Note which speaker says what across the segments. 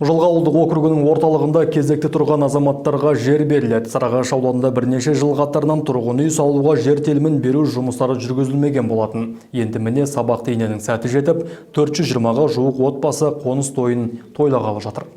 Speaker 1: Жылға ауылдық округінің орталығында кезекте тұрған азаматтарға жер беріледі. Сарыағаш ауданында бірнеше жыл қатарынан тұрғын үй салуға жер телімін беру жұмыстары жүргізілмеген болатын. Енді міне, сабақты иненің сәті жетіп, 420-ға жуық отбасы қоныс тойын тойлағалы жатыр.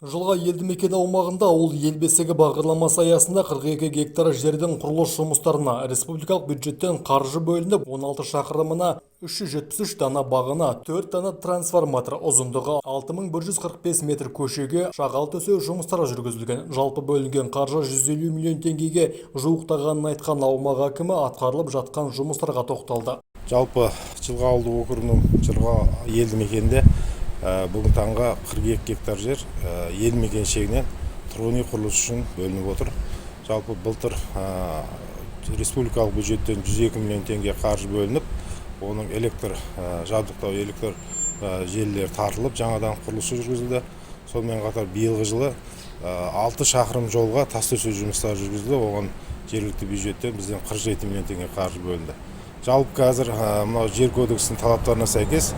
Speaker 1: Жылға елді мекен аумағында «Ауыл — ел бесігі» бағдарламасы аясында 42 гектар жердің құрылыс жұмыстарына республикалық бюджеттен қаржы бөлініп, 16 шақырымына 373 дана бағана, 4 дана трансформатор, ұзындығы 6145 метр көшеге шағал төсеу жұмыстары жүргізілген. Жалпы бөлінген қаржы 150 миллион теңгеге жуықтағанын айтқан аумақ әкімі атқарылып жатқан жұмыстарға тоқталды.
Speaker 2: Жалпы Жылға ауылдық округінің Жылға елді мекенінде бүгінгі таңға 42 гектар жер елді мекен шегінен тұрғын үй құрылысы үшін бөлініп отыр. Жалпы былтыр республикалық бюджеттен 102 миллион теңге қаржы бөлініп, оның электр жабдықтау, электр желілері тартылып, жаңадан құрылысы жүргізілді. Сонымен қатар биылғы жылы 6 шақырым жолға тас төсеу жұмыстары жүргізілді. Оған жергілікті бюджеттен бізден 47 миллион теңге қаржы бөлінді. Жалпы қазір мынау Жер кодексінің талаптарына сәйкес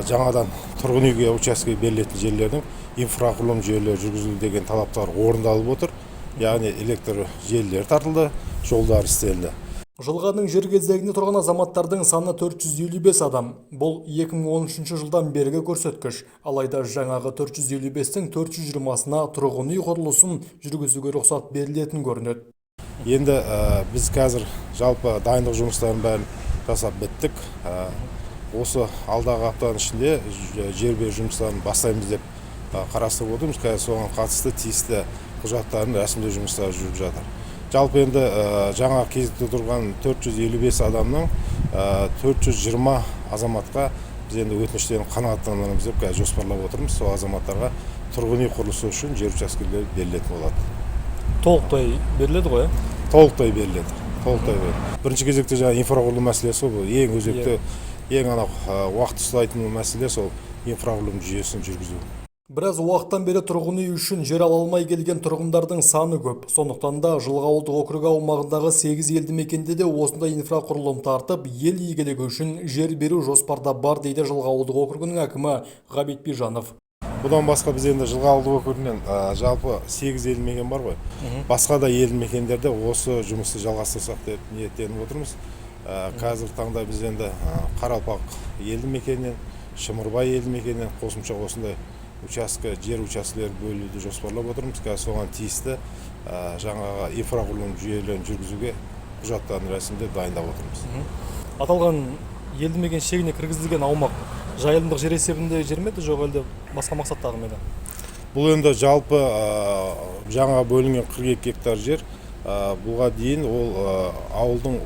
Speaker 2: жаңадан тұрғын үйге учаске берілетін жерлердің инфрақұрылым жүйелері жүргізілу деген талаптар орындалып отыр, яғни электр желілері тартылды, жолдар істелді.
Speaker 1: Жылғаның жер кезегінде тұрған азаматтардың саны 455 адам. Бұл 2013 жылдан бергі көрсеткіш. Алайда жаңағы 455-тің 420-сына тұрғын үй құрылысын жүргізуге рұқсат берілетін көрінеді.
Speaker 2: Енді біз қазір жалпы дайындық жұмыстарын бәрін жасап біттік. Осы алдағы аптаның ішінде жер беру жұмыстарын бастаймыз деп қарастырып отырмыз. Қазір соған қатысты тиісті құжаттарын рәсімдеу жұмыстары жүріп жатыр. Жалпы енді жаңа кезекте тұрған 455 адамның 420 азаматқа біз енді өтініштерін қанағаттандырамыз деп қазір жоспарлап отырмыз. Сол азаматтарға тұрғын үй құрылысы үшін жер учаскелері берілетін болады.
Speaker 1: Толықтай беріледі ғой, иә?
Speaker 2: Толықтай беріледі, толықтай беріледі. Бірінші кезекте жаңағы инфрақұрылым мәселесі ғой, бұл ең өзекті, ең анау уақыт ұстайтын мәселе, сол инфрақұрылым жүйесін жүргізу.
Speaker 1: Біраз уақыттан бері тұрғын үй үшін жер ала алмай келген тұрғындардың саны көп. Сондықтан да Жылға ауылдық округі аумағындағы 8 елді мекенде де осындай инфрақұрылым тартып, ел игілігі үшін жер беру жоспарда бар, дейді Жылға ауылдық округінің әкімі Ғабит Бижанов.
Speaker 2: Бұдан басқа біз енді Жылға ауылдық округінен жалпы 8 елді мекен бар ғой, басқа да елді мекендерде осы жұмысты жалғастырсақ деп ниеттеніп отырмыз. Қазіргі таңда біз енді Қаралпақ елді мекенінен, Шымырбай елді мекенінен қосымша осындай учаске, жер учаскелері бөлуді жоспарлап отырмыз. Қазір соған тиісті жаңағы инфрақұрылым жүйелерін жүргізуге құжаттарын рәсімдеп, дайындап отырмыз.
Speaker 1: Аталған елді мекен шегіне кіргізілген аумақ жайылымдық жер есебінде жер ме еді, жоқ әлде басқа мақсаттағы ма еді?
Speaker 2: Бұл енді жалпы жаңа бөлінген 42 гектар жер бұға дейін ол ауылдың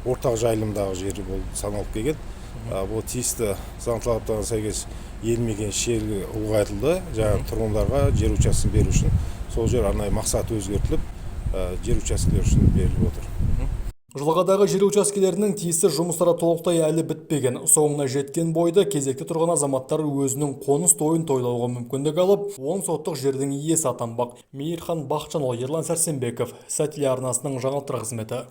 Speaker 2: ортақ жайылымдағы жері болып саналып келген. Бұл тиісті заң талаптарына сәйкес елді мекен шегі ұлғайтылды. Жаңа тұрғындарға жер учаскесін беру үшін сол жер арнайы мақсаты өзгертіліп, жер учаскелері үшін беріліп отыр.
Speaker 1: Жылғадағы жер учаскелерінің тиісті жұмыстары толықтай әлі бітпеген. Соңына жеткен бойда кезекте тұрған азаматтар өзінің қоныс тойын тойлауға мүмкіндік алып, 10 соттық жердің иесі атанбақ. Мейірхан Бақытжанұлы, Ерлан Сәрсенбеков, Сәт телеарнасының жаңалықтар қызметі.